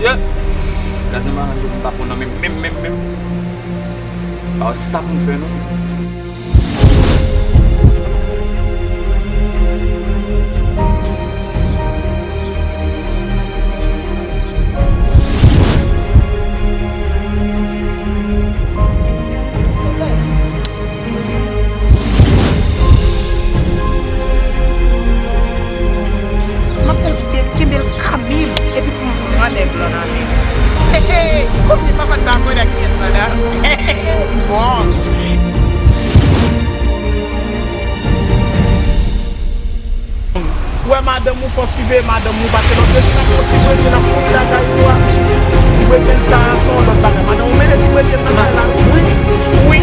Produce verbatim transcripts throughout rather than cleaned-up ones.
Gazman an di m pa pran nan menm, menm, menm, menm. Pa wè sa pou m fè non. M ap fè l kite, kenbe l kanmenm, epi pou m pran nèg lan nan men m. He, he, kounye papa n pa konnen kiyès la la. He, he, he, bon. Ou wè madanm ou, fò w siveye madanm ou, paske lòt jou si n ap pran ti bredjenn ap moute lakay ou a, ti bredjenn sa a se yon lòt bagay. Madanm ou mennen ti bredjenn nan kay la. Wi. Wi.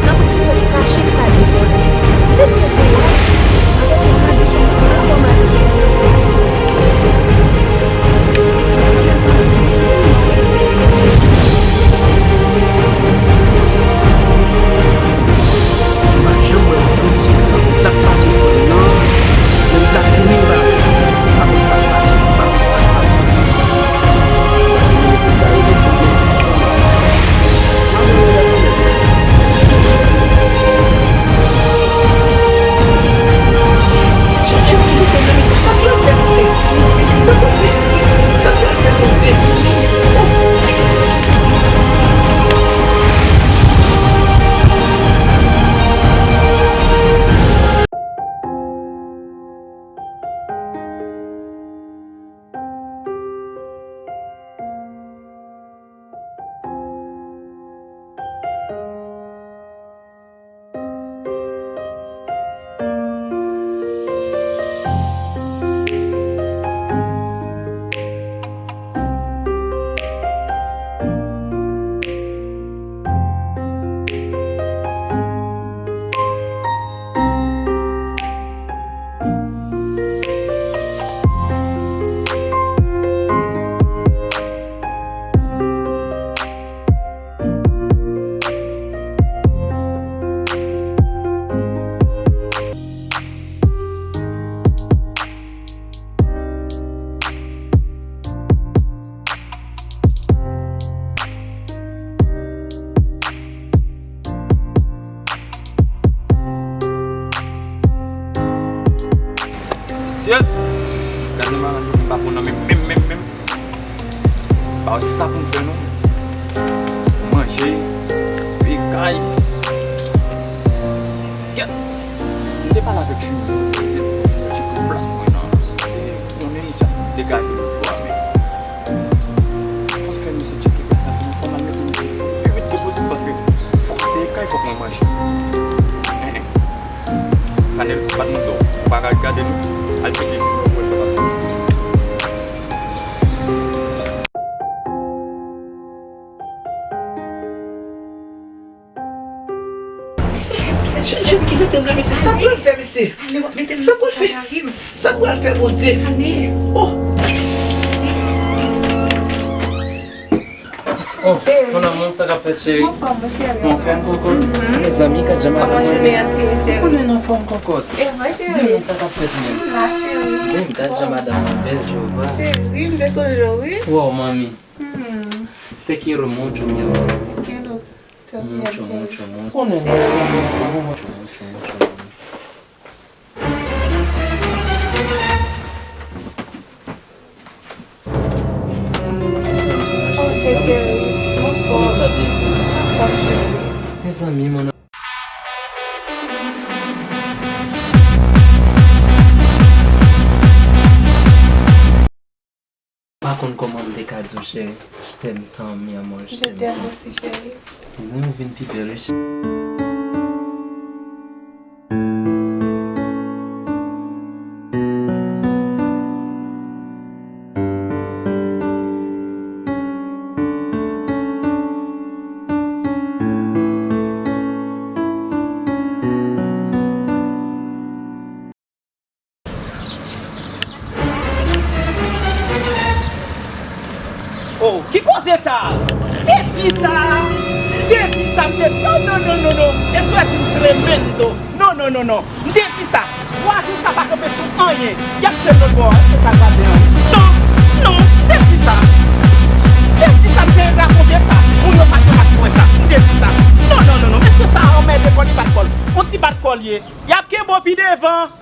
Nan pwofite kache li pa devan. Se pou yo peye. Avèk yon madichon, avèk yon madichon. M pa janm wè yon polisye nan sa k pase fanm nan. Menm Vladimir m pa wè. M pa konn sa k pase, m pa konn sa k pase. Sa pral fè misye. Sa pral fè. Sa pral fè Bondye. Shit! Gade malandro ki pa pran nan menm, menm, menm, menm. Pa wè sa pou m fè non. Manje, peye kay. Kèt! M te pale avèk Junior, m te di pou Junior tcheke yon plas pou mwen nan. M te konnen misye ap degaje lòt bò a, men fò m fè misye tcheke plas la pou mwen, fò m al mete misye sou pi vit ke posib, paske fò m peye kay, fòk mwen manje. Hein, hein. Fanel, pa t montre w. Ou pa ka gade nou. Al tcheke Junior pou wè sa p ap fè. Mesye, jèn fi ki tete m la, mesye, sa pral fè, mesye? Sa pral fè? Sa pral fè, Bondye? Oh! Oh, mon amour, sa k ap fèt, cheri? Anfòm, mon cheri. Ou anfòm, kokot? Mezanmi, gad jan madanm mwen bèl. Ou konnen n anfòm, kokot? Di mwen sa k ap fèt menm. Menm, gad jan madanm mwen bèl, Jewova. Cheri, m te sonje w, wi. Wow, manmi. Te quiero mucho, mi amor. Te quiero también, mucho, mucho, mucho. Konnen m anfòm, kokot. Mucho, mucho, mucho, mucho. Ok, cheri. Anfòm. Kòman sa te ye? Anfòm, cheri. Mezanmi, mon. Pa konn kòman m te ka di w, cheri. Je t'aime tant, mi amor, je t'aime tant. Je t'aime aussi, chérie. Mezanmi, ou vin pi bèl, wi, cheri. Oh, ki koze sa? M te di sa! M te di sa, m te di, oh, non, non, non, non. Eso es un tremendo. Non, non. Non, non, non. M te di sa. Vwazen sa pa kanpe sou anyen. Y ap jwenn lòt bò. Èske sa va byen? Non, non, m te di sa. M te di sa, m te rakonte sa. Moun yo pa t konn ap kwè sa. M te di sa. Non, non, non, non. Mesye sa a anmède kò l, li bat kò l. On ti bat kò l ye. Y ap kenbe w pi devan.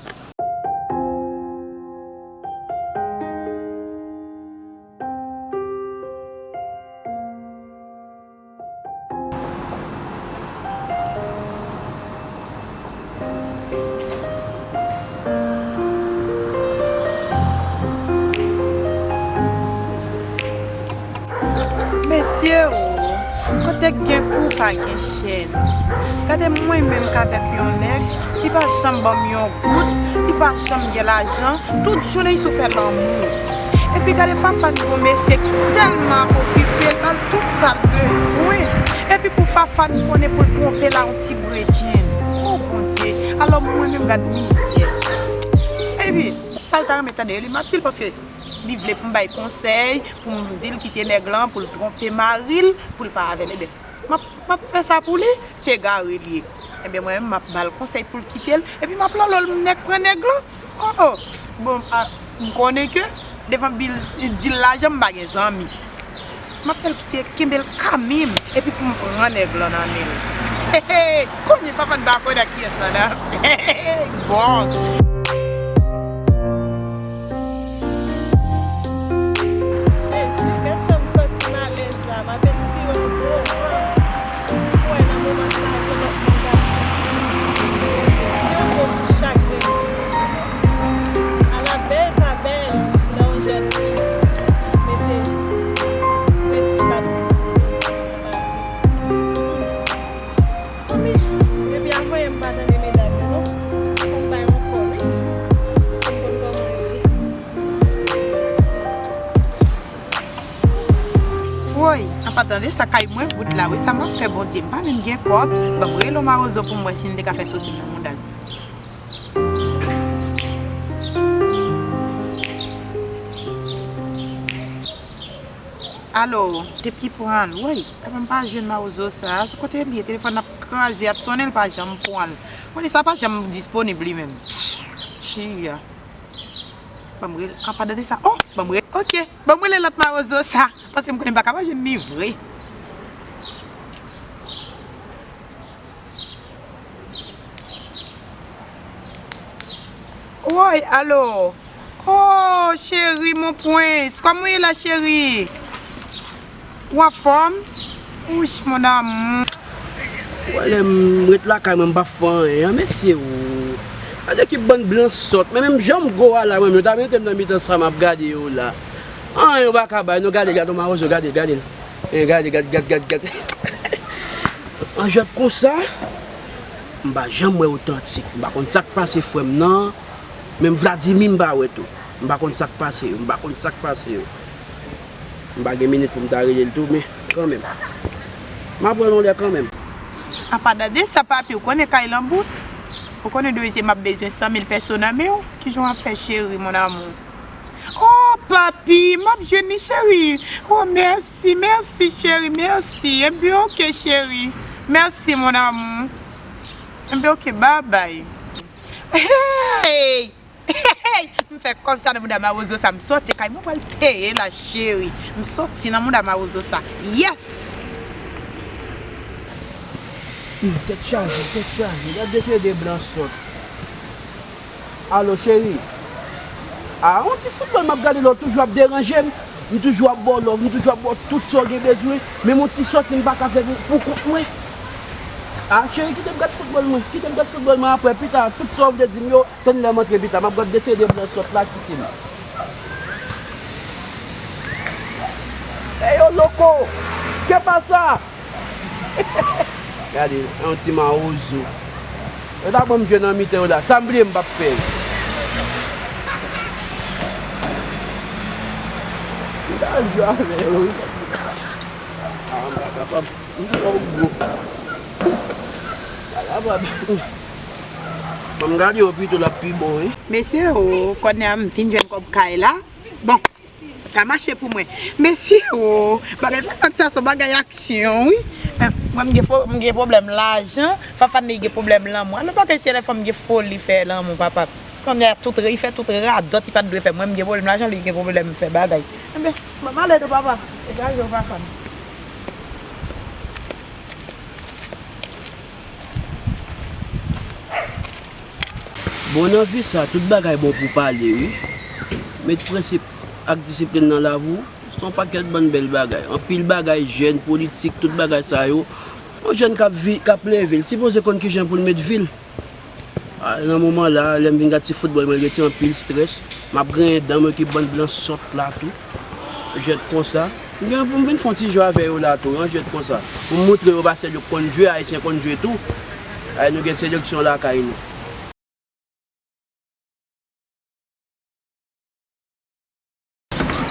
Mesye o, kote k gen kou pa gen chèn. Gade mwen menm k avèk yon nèg, li pa janm ban m yon goud, li pa janm gen lajan, tout jounen li sou fè lanmou. Epi gade Fafane, gon mesye k tèlman ap okipe l, ba l tout sa l bezwen. Epi pou Fafane konnen pou l twonpe l a yon ti bredjenn. O Bondye, alò mwen menm gad mizè. Epi, sa l ta renmen tande, li m ap di l paske li vle pou m bay konsèy, pou m di l kite nèg lan, pou l twonpe mari l, pou l pa avè l. Ebyen, m ap, m ap fè sa pou li, se egare l ye. Ebyen, mwen menm, m ap ba l konsèy pou l kite l, epi m ap lolo l, nèg pran nèg lan. Oh, oh. Bon, a, m konnen ke devan bil, dil lajan, m pa gen zanmi. M ap fè l kite, kenbe l kanmenm, epi pou m pran nèg lan nan men l. He, he, konnen Fafane pa konnen ak kiyès lan nan. Bon. Jezi, gad jan m santi m alèz la, m ap espere yon bon van. M kwè nan moman sa a, gen lòt moun k ap soufri. Ke Bondye tire gwo kou chagren pitit ou. Ala bèl sa bèl, lè yon jèn fi mete prensip ak disiplin nan lavi. Hmm. Zanmi, depi avan yè m pa tande medam yo non. Fò m bay yon kòl wi. Pou m konn kòman yo ye. Woy, apa tande sa, kay mwen bout la wi, sa m ap fè Bondye, m pa menm gen kòb, ban m rele yon mawozo pou m wè si m te ka fè soti m nan mouda l. Alo, tep ki pran l, woy, apa m pa jwenn mawozo sa, se kote l ye, telefòn ap kraze, ap sonnen, l pa janm pran l. Woy, sa pa janm disponib li menm. Tchiya. Ban m rele, apa tande sa, oh, ban m rele, ok, ban m rele lòt mawozo sa, paske m konnen m pa ka pa jwenn li vre. Woy, alo. Oh, cheri, mon prince, kòman w ye la, cheri? Ou anfòm? Wouch, mon amour. Wè, lè m ret lakay mwen, m p ap fè anyen an, mesye, o. Gade ki bann blan sòt. Men menm jan m gwo a la, mwen, yo ta mete m nan mitan sa m ap gade yo la. Anyen yo pa ka bay, non, gade, gade, yon mawozo, gade, gade l. Eh, gade, gade, gade, gade, gade. An jwèt konsa, m pa janm wè otantik. M pa konn sa k pase frè m nan. Menm Vladimir m pa wè tou. M pa konn sa k pase yo. M pa konn sa k pase yo. M pa gen minit pou m ta rele l tou, men kanmenm. M ap wè l yon lè kanmenm. Apa tande sa, papi, ou konnen kay lan bout. Ou konnen dezyèm ap bezwen san mil pèso nan men w. Kijan w ap fè, cheri, mon amour? Oh, papi, m ap jwenn li, cheri. Oh, mèsi, mèsi, cheri, mèsi. Enben, ok, cheri. Mèsi, mon amour. Enben, ok, babay. Hey! Hey! M fè kòb sa nan mouda mawozo sa, m soti kay mwen, pral peye la, cheri. M soti nan mouda mawozo sa. Yes! Hmm, tèt chaje, tèt chaje. Gad de se de blan sòt. Alo, cheri. A, yon ti foutbòl m ap gade la, w toujou ap deranje m. M toujou ap ba w love, m toujou ap ba w tout sa w gen bezwen. Menm yon ti sòti m pa ka fè pou, pou kont mwen. A, cheri, kite m gad foutbòl mwen. Kite m gad foutbòl mwen apre, pita, tout sa w vle di m yo, tann lè m antre pita. M ap gad de se de blan sòt la, kite m. Ey, yo, loko! Ke pasa? Gade, yon ti mawozo. Yo ta ban m jwe nan mitan yo la. Sa m bliye m p ap fè. M ta jwe avè yo wi. A, m pa kapab. M twò gwo. M pa kapab. Ban m gade yo pito, l ap pi bon wi. Mesye o, kounye a m fin jwenn kòb kay la. Bon. Sa mache pou mwen. Mesye o, bagay Fafane sa se yon bagay aksyon wi. Em, Mwen, m gen fo-, m gen pwoblèm lajan, Fafane li gen pwoblèm lanmou. Alò, bagay se lè fanm gen foli fè lanmou, papa. Kounye a, tout, li fè tout radòt li pa t dwe fè. Mwen, m gen pwoblèm lajan, li gen pwoblèm fè bagay. Enben, m ap ale tou, papa. Degaje w, Fafane. Bon, nan vi sa, tout bagay bon pou pale, wi. Met prensip ak disiplin nan lavi w, se yon pakèt bann bèl bagay. Anpil bagay, jèn, politik, tout bagay sa yo. Yon jèn k ap vi-, k ap leve, li sipoze konn kijan pou l met vi l. A, nan moman la, lè m vin gad ti foutbòl, mwen rete anpil strès. M ap griyen dan, m okipe bann blan sòt la tou. Jwèt konsa. M gen pou m vin fè yon ti jwe avè yo la tou, yon jwèt konsa. Pou m montre yo paske yo konn jwe, Ayisyen konn jwe tou. Ay, nou gen seleksyon lakay nou.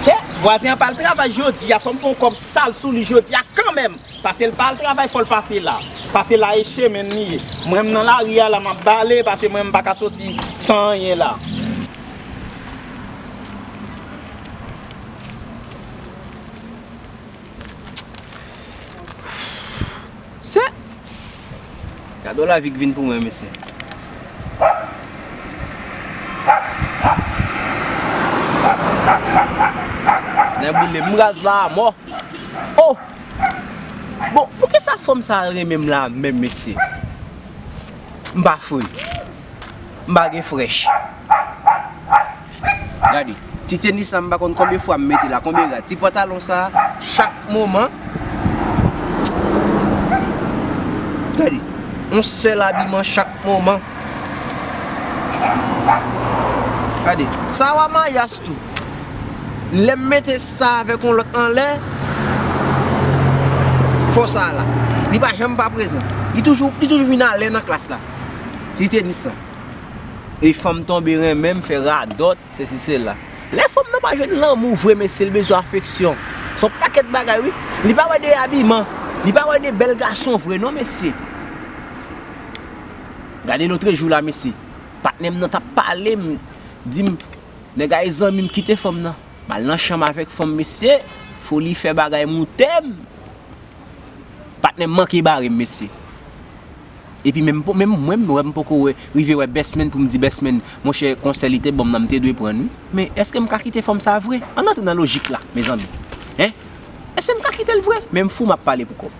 He, vwazen an pa al travay jodi a, fò m fè yon kòb sal sou li jodi a kanmenm. Paske l pa al travay, fò l pase la. Paske la e chemen li ye. Mwen, m nan lari a la, m ap bale, paske mwen, m pa ka soti san anyen la. Se Gade yon lavi k vin pou mwen, mesye. Nèboule m raz la a mò. Oh! Bon, poukisa fanm sa a renmen m la menm, mesye? M pa fre. M pa gen frèch. Gade, ti tenis sa m pa konn konbyen fwa m mete la, konbyen rad. Ti pantalon sa, chak moman. Gade, yon sèl abiman chak moman. Gade, sa w a mayas tou. Lè m mete sa avèk yon lòt anlè, fò sa la. Li pa janm pa prezan. Li toujou, li toujou vin alè nan klas la. Ti tenis sa. E fanm tonbe renmen m, fè radòt, sesi sela. Lè fanm nan pa jwenn lanmou vre, mesye, l bezwen afeksyon. Se yon pakèt bagay, wi. Li pa wè de abiman. Li pa wè de bèl gason vre, non, mesye. Gade lotrejou la, mesye. Patnè m nan t ap pale m, di m, nèg a e zanmi m kite fanm nan. M al nan chanm avèk fanm, mesye. Foli fè bagay moute m. Patnè m manke bare m, mesye. Epi menm, menm mwen, m wè m poko wè, rive wè best man pou m di best man, monchè, konsèy li te ban m nan, m te dwe pran l, wi. Men èske m ka kite fanm sa vre? Ann antre nan lojik la, mezanmi. Hein? Èske m ka kite l vre? Men m fou, m ap pale pou kò m.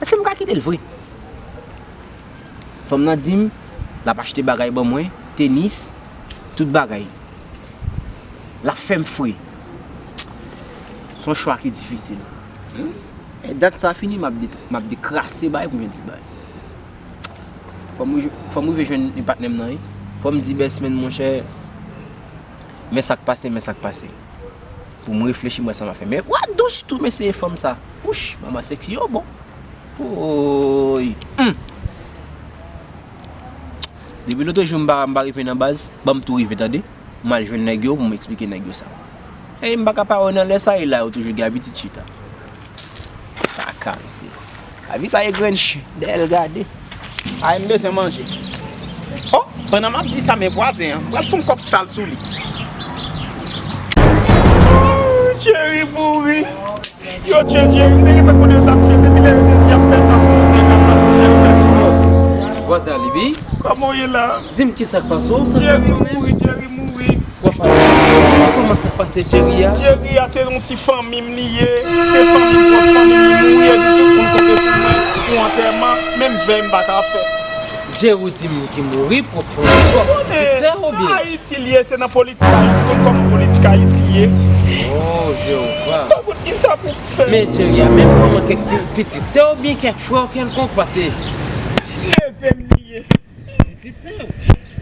Èske m ka kite l vre? Fanm nan di m, l ap achte bagay ban mwen, tenis, tout bagay. L ap fè m fre. Se yon chwa ki difisil. E dat sa fini, m ap de-, m ap dekrase bay pou m vin di bay. Fò m rive, fò m rive jwenn patnè m nan, wi. Fò m di best man, monchè, men sa k pase, men sa k pase. Pou m reflechi, m wè sa m ap fè. Men, wa dous tou, mesye, fanm sa. Wouch, manman seksi yo bon. Woy. Hmm. Depi lotrejou m pa, m pa rive nan baz, ban m tou rive, tande. M al jwenn nèg yo pou m eksplike nèg yo sa. Ey, m pa ka pa wè nan lè sa, e la yo toujou gen abitid chita. Kaka, mesye. Lavi sa e grenn chen, dèyè l gade. Ay, m bezwen manje. Oh, pandan m ap di sa, men vwazen an, m pral fè yon kòb sal sou li. Oh, Jerry mouri. Yo tye Jerry, m te gentan konnen yo t ap tye l depi lè yo te di y ap fè sa sou yon zèk asasinen yo fè sou yo. Vwazen an, Libi? Kòman w ye la? Di m kisa k pase w, sa k pase w menm? Jerry mouri, Jerry mouri. W ap pale. Kòman sa k pase Jerry a? Jerry a se yon ti fanmi m li ye. Se fanmi m, pwòp fanmi m li mouri epi tout moun kanpe sou mwen pou antèman. Menm vèy m pa ka fè. Jerry ou di m ki mouri, pwòp fanmi w, pwòp pitit sè w oubyen? Ayiti li ye, se nan politik Ayiti, konn kòman politik Ayiti ye. Oh, Jewova. Pa konn kisa pou fè. Men Jerry a menm kòman kèk pi-, pitit sè w oubyen kèk frè w kèlkonk pase? Neve m li ye. Pitit sè w?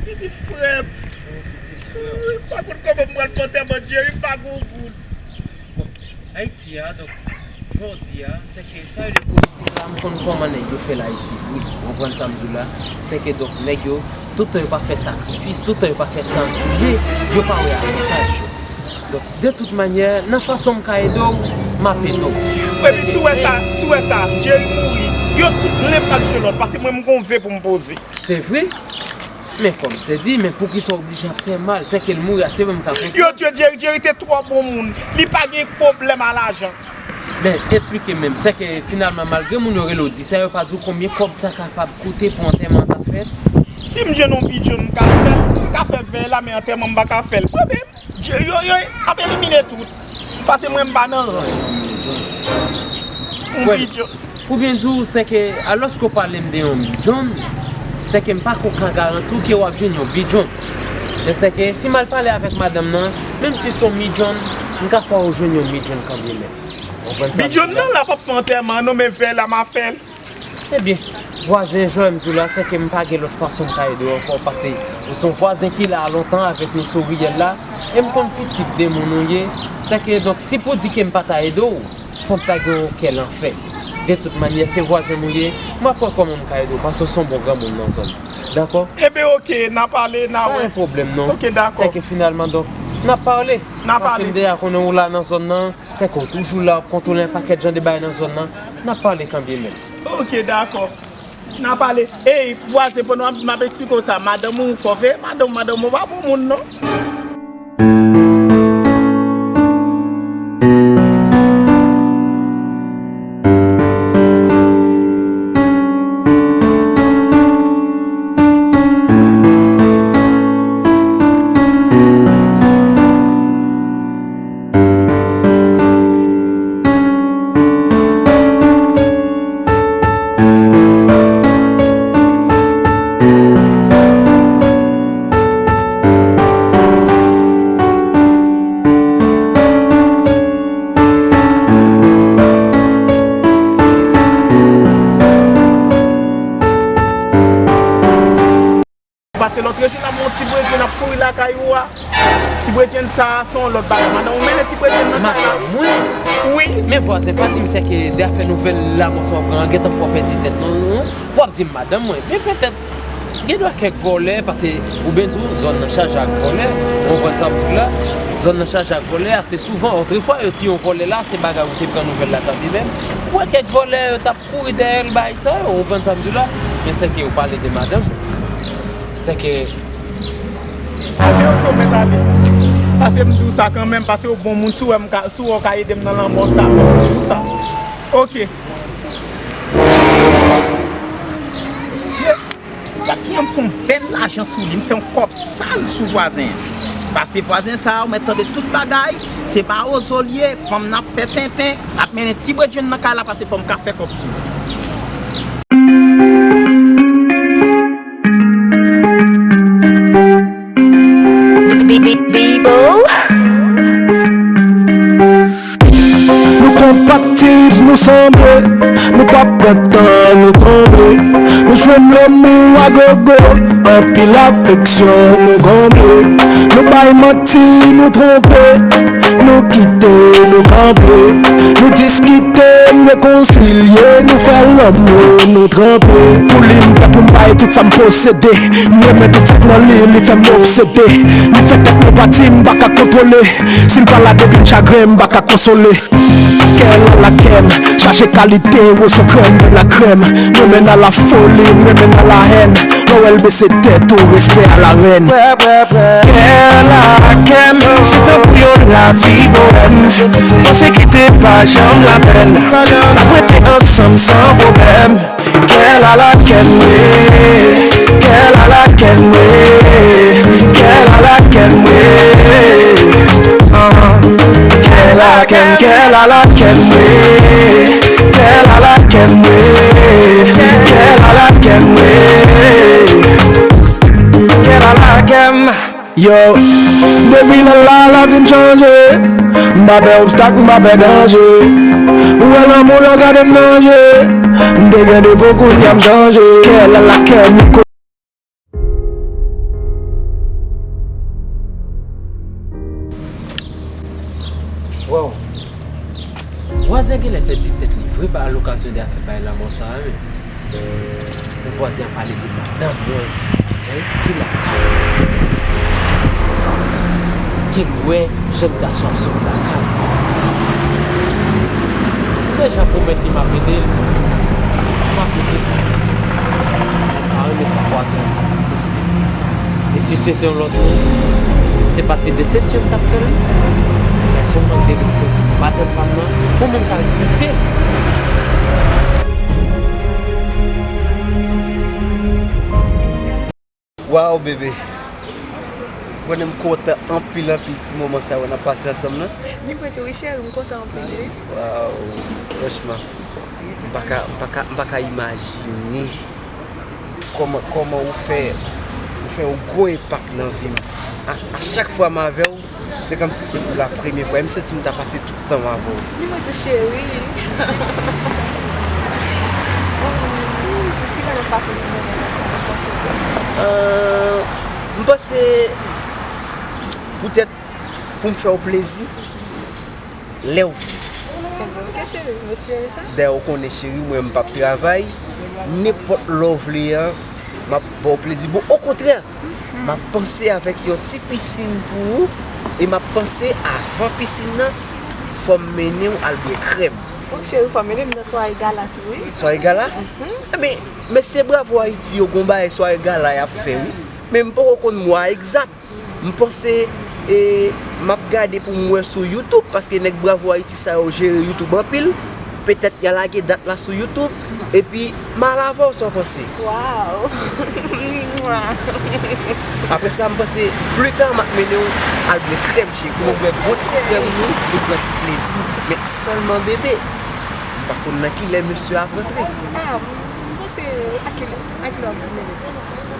Pitit frè m. Oh, pitit frè w. Pa konn kòman m pral fè antèman Jerry, m pa gen yon goud. Bon, Ayiti a, donk, jodi a, sèke sa yo rele politik la, m konn kòman nèg yo fè l Ayiti vre. Ou konprann sa m di w la? Sèke, donk, nèg yo, toutan yo pa fè sakrifis, toutan yo pa fè sa yo vle, yo pa wè avantaj yo. Donk, de tout manyè, nan fason m ka ede w, m ap ede w. Epi si w wè sa, si w wè sa, Jerry mouri, yo tout ble pral jwe lòt, paske mwen m gon ve pou m poze. Se vre? Men kòm se di, men poukisa w oblije ap fè mal? Sèke l mouri a, se mwen m ka konprann. Yo tye Jerry, Jerry te twò bon moun. Li pa gen pwoblèm a lajan. Men, esplike m menm. Sèke, finalman, malgre moun yo rele w di sa, yo pa di w konbyen kòb sa kapab koute pou antèman an ta fèt? Si m jwenn yon bidjonn, m ka fè l. M ka fè vèy la, men antèman m pa ka fè l. Mwen menm, Dye, yo, yo ap elimine tout. Pase mwen, m pa nan rans. Yon bidjonn. Pou byen di w, sèke, alòske w pale m de yon bidjonn, sèke m pako ka garanti w ke w ap jwenn yon bidjonn. Men sèke, si m al pale avèk madanm nan, menm si se yon midjonn, m ka fè w jwenn yon midjonn kanmenm. Ou konprann sa m di w la? Bidjonn nan la p ap fè antèman an non, men vèy la m a fè l. Ebyen, vwazen, jan m di w la, sèke m pa gen lòt fason m ka ede w ankò, pase ou se yon vwazen ki la lontan avèk nou sou riyèl la, e m konn pitit de moun ou ye, sèke, donk, si pou di ke m pa ta ede w, fò m ta gen yon kè lanfè. De tout manyè, se vwazen m ou ye, m ap wè kòman m ka ede w, pase w se yon bon granmoun nan zòn. Dakò? Ebyen, oke, n a pale, n a wè. Pa gen pwoblèm, non. Oke, dakò. Sèke finalman, donk, n ap pale. N a pale. Pase m deja konnen ou la nan zòn nan, sèke w toujou la, w ap kontwole yon pakèt jan de bagay nan zòn nan, n ap pale kanmenm. Oke, dakò. N a pale. Ey, vwazen, pandan m ap, m ap eksplike w sa, madanm ou, fò w veye madanm ou, madanm ou pa bon moun, non. Pase lòt jou la, m wè yon ti bredjenn ap kouri lakay ou a. Ti bredjenn sa a, se yon lòt bagay. Madanm ou mennen ti bredjenn nan kay la, wi. Madanm mwen? Wi. Men vwazen, pa di m sèke de afè nouvèl lanmò sa w pran an gentan fè w pèdi tèt, non, non, non. W ap di m madanm mwen. Men petèt, gen dwa kèk vòlè, pase ou byen di w, zòn nan chaje ak vòlè. Ou konprann sa m di w la? Zòn nan chaje ak vòlè ase souvan. Otrefwa, yo di yon vòlè la, se bagay ou te pran nouvèl la kanmenm. Ou wè kèk vòlè, yo t ap kouri dèyè l, bagay sa yo, ou konprann sa m di w la? Men sèke ou pale de madanm ou. Sèke... Ebyen, oke, ou mèt ale. Pase m di w sa kanmenm, pase w bon moun, si w wè m ka, si w wè w ka ede m nan lanmò sa, fò m di w sa. Oke. Mesye, gad kijan m fè yon bèl lajan sou li, m fè yon kòb sal sou vwazen an. Pase vwazen sa a, ou mèt tande tout bagay, se mawozo l ye, fanm nan ap fè tenten, ap mennen ti bredjenn nan kay la, pase fò m ka fè kòb sou li. Bibo. Nou konpatib, nou sanble, nou pa pran tan, nou tonbe. Nou jwenn lanmou a gogo, anpil afeksyon, nou konble. Nou bay manti, nou twonpe, nou kite, nou kanpe. Nou diskite, n rekonsilye, nou fè lanmou, nou tranpe. Pou li, m prè pou m bay tout sa m posede. M renmen tout sa k nan li, li fè m obsede. Li fè tèt mwen pati, m pa ka kontwole. Si l pa la depi m chagren, m pa ka konsole. Kè l a lakè m, chaje kalite, wozo krèm de la krèm. M renmen nan lafoli, m renmen nan lahèn. Lè w wè l bese tèt ou, respè a larèn. Kè lakè m, se tankou yon lavi bohèm. Panse kite pa janm lapèn. N ap rete ansanm san pwoblèm. Kè l a lakè m, wi. Kè l a lakè m, wi. Kè l a lakè m, wi. Ah. Kè l a lakè m, kè l a lakè m, wi. Kè l a lakè m, wi. Kè l a lakè m, wi. Kè l a lakè m. Yo, depi lè la, lavi m chanje. M pa pè obstak, m pa pè danje. Ou wè lanmou lè w gade m nan je. M te gen defo, kounye a m chanje. Kè l a lakè m. Waw. Vwazen genlè pèdi tèt li vre ba lokasyon de afè bay lanmò sa a, wi. Pou vwazen an pale de madanm mwen, en, ki lakay. Ke l wè jèn gason ap sot lakay. M deja pwomèt li m ap ede l. M ap ede l. M pa renmen sa vwazen an di. E si se te yon lòt moun, se pa ti desepsyon m t ap fè l? Mèsi, yon mank de respè. Patnè pa m nan, fò w menm ka respekte. Waw, bebe. Konnen m kontan anpil, anpil ti moman sa yo n ap pase ansanm nan. Ni mwen tou, wi, cheri, m kontan anpil, wi. Waw, franchman, m pa ka, m pa ka, m pa ka imajine kòman, kòman ou fè, ou fè yon gwo enpak nan vi m. A, a chak fwa m avè w, se kòmsi se pou la premyè fwa. E m santi m ta pase tout tan m avè w. Ni mwen tou, cheri. Jiskilè n ap pase ti moman konsa, ou panse? Euh, m panse poutèt pou m fè w plezi lè w vle. Enben, ok, cheri, mèsi, sa. Dayè, ou konnen, cheri, mwen, m p ap travay. Nenpòt lè w vle an, m ap ba w plezi. Bon, okontrè, m ap panse avèk yon ti pisin pou ou, e m ap panse avan pisin nan, fò m mennen w al bwè krèm. Bon, cheri, fò mennen m nan sware gala tou, wi. Sware gala? Mhm. Enben, mesye Bravo Haïti yo gon bagay sware gala y ap fè, wi. Men m poko konn mwa egzak. M panse, e, m ap gade pou m wè sou YouTube, paske nèg Bravo Haïti sa yo jere YouTube anpil. Petèt y a lage dat la sou YouTube, epi m al avè w, sa w panse? Waw! Apre sa, m panse, pli ta, m ap mennen w al bwè krèm, cheri, pou nou bwè bon ti krèm nou, nou pran ti plezi. Men sèlman, bebe, m pa konn nan kilè mesye ap rantre. Ah, m panse, a kilè, a kilè w ap vin mennen m?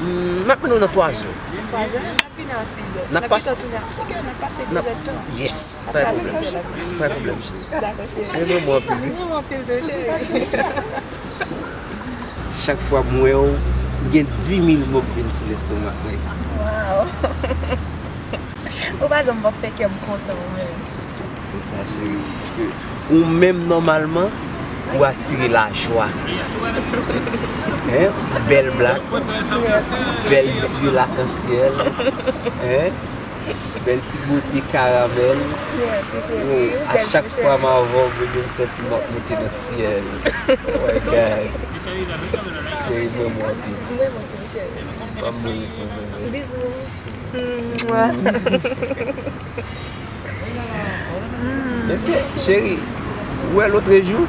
Hmm, m ap mennen w nan twa zè. Twa zè? N ap vini a sis zè. N ap pase, n ap pito tounen a senk è, n ap pase de zè tan. Yes, pa gen pwoblèm. Pa gen pwoblèm, cheri. Dakò, cheri. Mwen renmen w anpil, wi. Mwen renmen w anpil tou, cheri. Chak fwa m wè w, m gen dimil mo k vin sou lestomak mwen. Waw. Ou pa janm p ap fè kè m kontan, ou menm. Se sa, cheri. Paske ou menm, nòmalman, ou atire lajwa. Hein? Bèl blak, bèl zye lakansyèl, hein? Bèl ti bote karamèl. Mèsi, cheri. Ou, a chak fwa m avè w, bebe, m santi m ap moute nan syèl. Oh my God. Cheri, mwen, mwen, mwen, mwen tou, cheri. Ban m mouri pou ou, bebe. Bizou. Mwa. Mesye, cheri, ou wè lotrejou?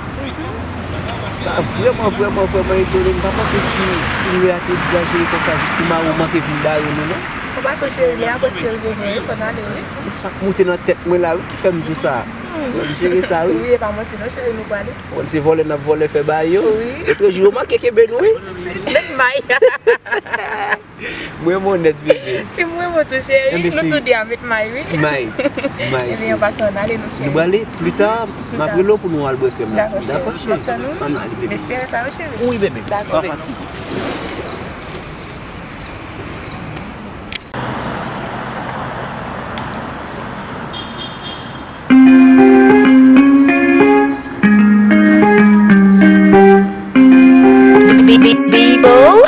Sa vrèman, vrèman, vrèman etone m. M pa panse si, si lè a te egzajere konsa jis pou mari w manke vin bare nou, non. Ou pa sonje lè a prèske rive vre, wi, fò n ale, wi. Se sa k moute nan tèt mwen la, wi, ki fè m di w sa. Fò n jere sa, wi. Wi, e pa manti, non, cheri, nou prale. Bon, se vòlè n ap vòlè fè bagay yo. Wi. Lotrejou, yo manke kenbe nou, wi. Met may. Mwen renmen w nèt, bebe. Si mwen renmen w tou, cheri, nou tou de a met may, wi. May, may. Ebyen, an pasan, n ale, non, cheri. Nou prale, pli ta, m ap rele w pou nou al bwè krèm la. Dakò, cheri. Dakò, cheri. M ap tann ou. Ann ale, bebe. M espere sa, wi, cheri. Wi, bebe. Dakò, bebe. Pa fatige. Bibo.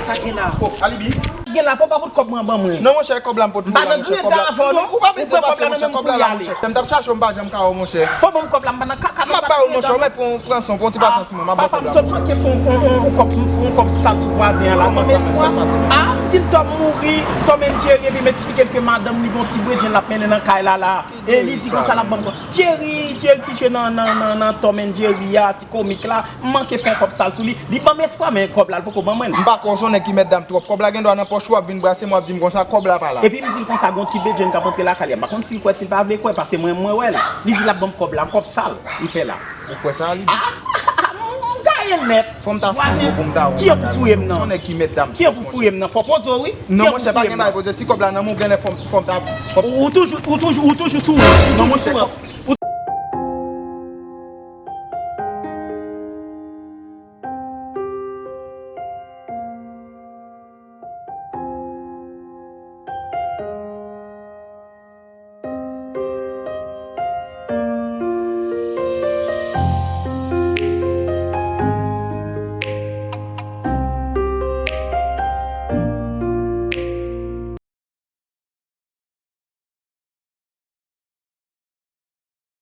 Sa gen la? Oh, Alibi. Gen la, papa, pot kòb mwen ban mwen. Non, monchè, kòb la m pot pou la, monchè. Kòb la. Non, ou pa bezwen pase, monchè, kòb la la, monchè. Lè m t ap chache w, m pa janm ka wè w, monchè. Fò ban m kòb la, m pa nan kaka. M ap ba w, monchè, ou mèt pran, pran son, pran ti pasyans mwen, m ap ba w kòb la, monchè. Papa, m sot manke fè yon, yon, yon kòb, m fè yon kòb sal sou vwazen an la. Kòman sa, sa pase? Ah, m di l Tom mouri, Tom and Jerry, epi m eksplike l ke madanm li gon ti bredjenn l ap mennen nan kay la la. E li di konsa l ap ban m kòb. Jerry, Jerry ki jwe nan, nan, nan, nan Tom and Jerry a, ti komik la, m manke fè yon kòb sal sou li. Li ban m espwa, men kòb la, l poko ban mwen l. M pa kwè w se yon nèg ki mètdam twòp. Kòb la gen dwa nan pòch ou, w ap vin brase m, w ap di m konsa, kòb la pa la. Epi m di l konsa, gon ti bredjenn k ap antre lakay li a. M pa konn si l kwè, si l pa vle kwè, paske mwen, mwen wè l. Li di l ap ban m kòb la, m kòb sal, m fè la. Ou kwè sa, Alibi? Ah, m gaye nèt. Fò m ta fouye w pou m ta wè w. Kijan pou fouye m nan? Se yon nèg ki mètdam. Kijan pou fouye m nan? Fò poze w, wi. Non, monchè, pa gen bagay poze. Si kòb la nan men w, genlè fò m, fò m ta, fò m... Ou toujou, ou toujou, ou toujou sou wout. Ou toujou sou wout.